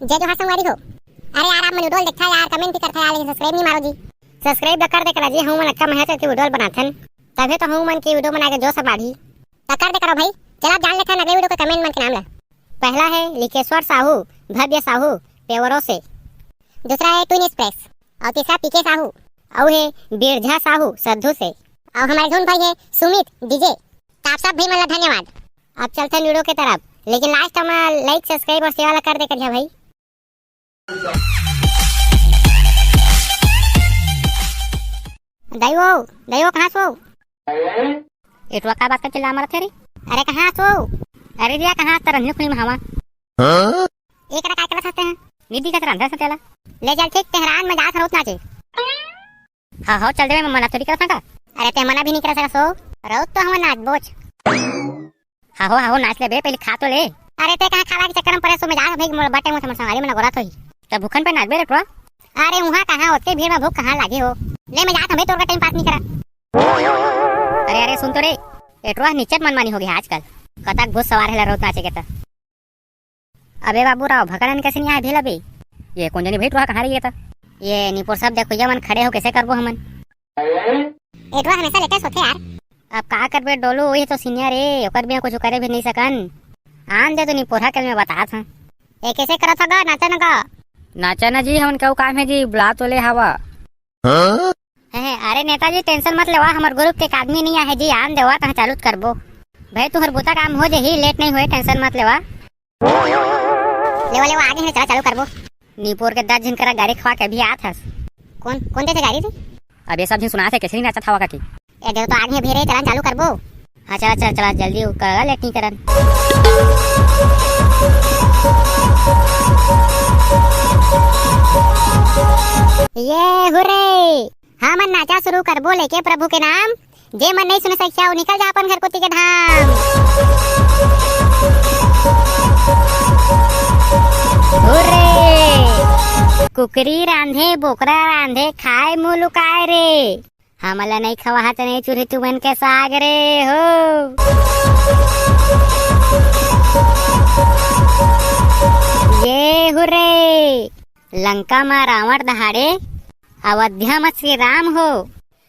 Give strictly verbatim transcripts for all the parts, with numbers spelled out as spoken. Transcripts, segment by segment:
जय जोहार संगवारी हो। अरे यार, आप मन video ल देखथा यार, comment भी करथा यार, लेकिन subscribe नहीं मारो जी। Subscribe ला कर दे करा जी, हमन अक्का मेहनत करके video ल बनाथन, तभे तो हमन के video बना के जोश बाढ़ही। त कर दे करो भाई। चला, आप जान लेथन अगले video के comment मन के नाम ला। पहला है लिकेश्वर साहू, भव्य साहू, पेवरो से। दूसरा है Twin Express, और तीसरा पीके साहू, और है बिरझा साहू, सद्धू से। और हमारे धुन भाई है सुमित डीजे। तो आप सब भाई मन ला धन्यवाद। अब चलथन video के तरफ, लेकिन last में like, subscribe और share ला कर दे करिहा भाई। दाई वो, दाई वो, कहाँ सो? एटवा का बात का चिल्ला मारत हे रे? अरे कहाँ सो? अरे रिया, कहाँ तर रंधनी खुली में हवा? हाँ? एक रखा के रखते हैं। निधि का रंधा से तेला। ले चल ठीक, तेहरान में जात रोत नाचे। हाँ हो, चल देवे, मैं मना थोड़ी कर सका। अरे ते मना भी नहीं कर सका सो। रोत तो हम नाच बोच। हाँ हो, हाँ हो, नाच ले बे, पहले खा तो ले। अरे ते कहाँ खाला के चक्कर में परे सो, मैं जा भाई, मोर बटे मुँह से मसांगारी में नगोरा थोई। तो भूखन पे नाचबे रे टुआ? अरे वहाँ कहाँ, ओतके भीड़ में भूख कहाँ लागे हो? ले मैं जात हूँ बे, तोर का time pass नहीं करा। अरे, अरे, सुन तो रे, एटवा निचट मनमानी हो गया आजकल। कतक भूत सवार है रोत नाचे के त। अबे बाबू राव, भकड़न कैसे नहीं आए भेला बे? ये कौन जनी भाई टुआ कहाँ रही है त? ये निपोर सब देखो, ये मन खड़े हो, कैसे करबो हमन? एटवा हमेशा लेटे सोथे यार। अब का करबे डोलू, वही तो senior है, ओकर बिना कुछ करे भी नहीं सकन। आन दे तो निपोरा कल मैं बतात हूँ। ए कैसे करत हगा, नाचा न गा? नाचा न जी, हमन केहू काम है जी, बुला तो ले हवा। हाँ? हे, हे, अरे नेताजी tension मत लेवा, हमर group के एक आदमी नहीं आहे जी, आन देवा तहाँ चालू करबो। भाई तुहर बुता काम हो जही, late नहीं होए, tension मत लेवा। लेवा, लेवा, आगे है, चला चालू करबो। निपोर के दस झिन करा गाड़ी खवा के अभी आत हस। कौन, कौन देथे गाड़ी रे? अबे सब झिन सुनाथे, कैसे नहीं नाचत हवा काकी? ए, देखो तो आगे है, भीड़ है, चला चालू करबो। हाँ, चला, चला, चला, जल्दी कर, late नहीं करन। ये हुर्रे! हमन नाचा शुरू करबो लेके प्रभु के नाम। जे मन नहीं सुन सकिया, वो निकल जा अपन घर कोती के धाम। हुर्रे! कुकरी रांधे, बोकरा रांधे, खाए मुँह लुकाए रे। हमला नहीं खवाहा त नहीं चूल्हे तुमन के साग रे हो। ये हुर्रे! लंका मा रावण दहाड़े, अवध्या मा श्री राम हो।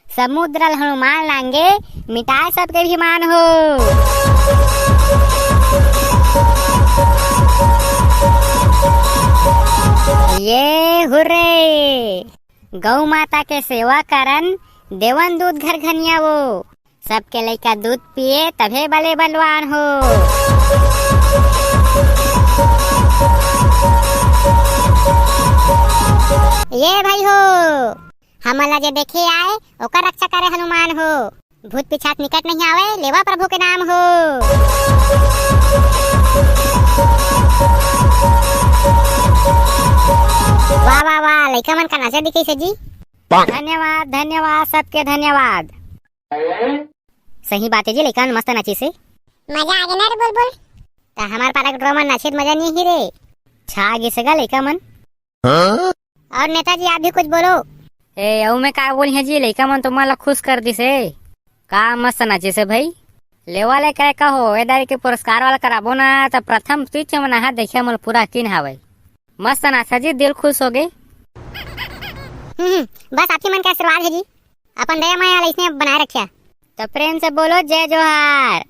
समुद्र ल हनुमान लांगे, मिटाए सबके अभिमान हो। ये हुर्रे! गौ माता के सेवा करन, देवन दूध घर घनिया वो। सबके लइका दूध पिए, तभे बले बलवान हो। ये भाई हो, हमन ला जे देखे आए, ओकर रक्षा करे हनुमान हो। भूत पिछात निकट नहीं आवे, लेवा प्रभु के नाम हो। वाह, वाह, वाह, लइका मन का नाचा दिखे से जी। धन्यवाद, धन्यवाद, सबके धन्यवाद। सही बात है जी, लइका मन मस्त नाचिस हे। मजा आ गया ना रे बुलबुल? त हमार पारा के टुरा मन नाचिस त मजा नहीं ही रे। छा गिस गा लइका मन। हाँ? और नेताजी आप भी कुछ बोलो। ए, अउ मैं का बोलिहूँ जी, लइका मन तो मन ला खुश कर दिस हे। का मस्त नाचिस हे भाई। लेवा ले कहे कहो, ए दारी के पुरस्कार वाला कराबो ना, त प्रथम तुच मन हा देखे मोला पूरा यकीन हावय। मस्त नाचा जी, दिल खुश हो गे। हम्म, बस आप ही मन के आशीर्वाद है जी। अपन दया माया ला इसने बनाए रखिया। त प्रेम से बोलो जय जोहार।